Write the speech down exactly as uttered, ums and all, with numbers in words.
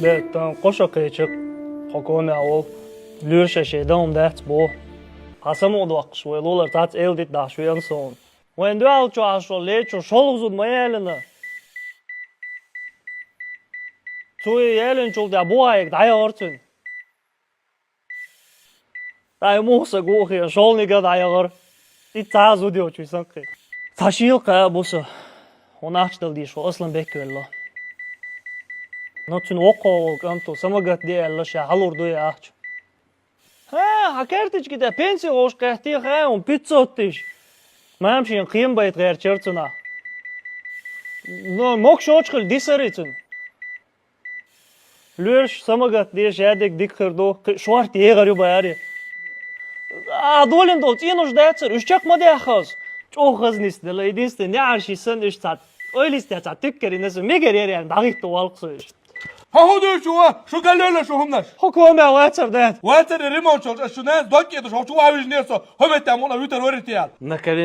Де, тан кхо шо кхеча, хьо кома вол. Лоьрша шоай дан хӀума дац бо. Хьа самукъадоаккхаш, вай лулар цац эла дита дахьаш веана со хьона. Вайн дуьхьал чу Ӏаш вол лечо шолгӀа зуда ма ялийна. Цо ялийначул тӀехьа бухьайга дӀаяхар цунна. Ай, муха са гухе, шоллагӀа дӀаяхар. И цхьа зуда йолча висанкхи. Цхьа шийла кхаь бу со. Хьона ахча дала дезаш ва Асланбек велла. Но цун воккхагӀа вола кӀанто самагатде аьлла, ша хьалур ду е ахча. ХӀа, хьа карточка тӀа пенси гӀош кхехтий хьа, хьона пятьсот тыщ. Мама шийна кхийна байта гӀертачар цунах. Но могаш йоацаш хила дисарий цунна. Лоьраш самагатде шадерг дика хир ду, кхы шорта егӀар ю баьри. А долин дол цӀенош дацар, уж чакх ма даьххаз. ЧӀоагӀа хаза нисделла, единственный, неӀарши санна уж цхьа. Ойла йисте цхьа туьккарина со, мегар яр яьнна, дӀагӀитта валкх со уж. Хьо хӀун дуй шу ва? Шу галлёлла шу хӀумнаш? Хьо кома вацар, дад? Вацар ремонт шолж, аш шу наз доккеташ, хьо чу вавижнер со, хьо метта муна витар варитиял.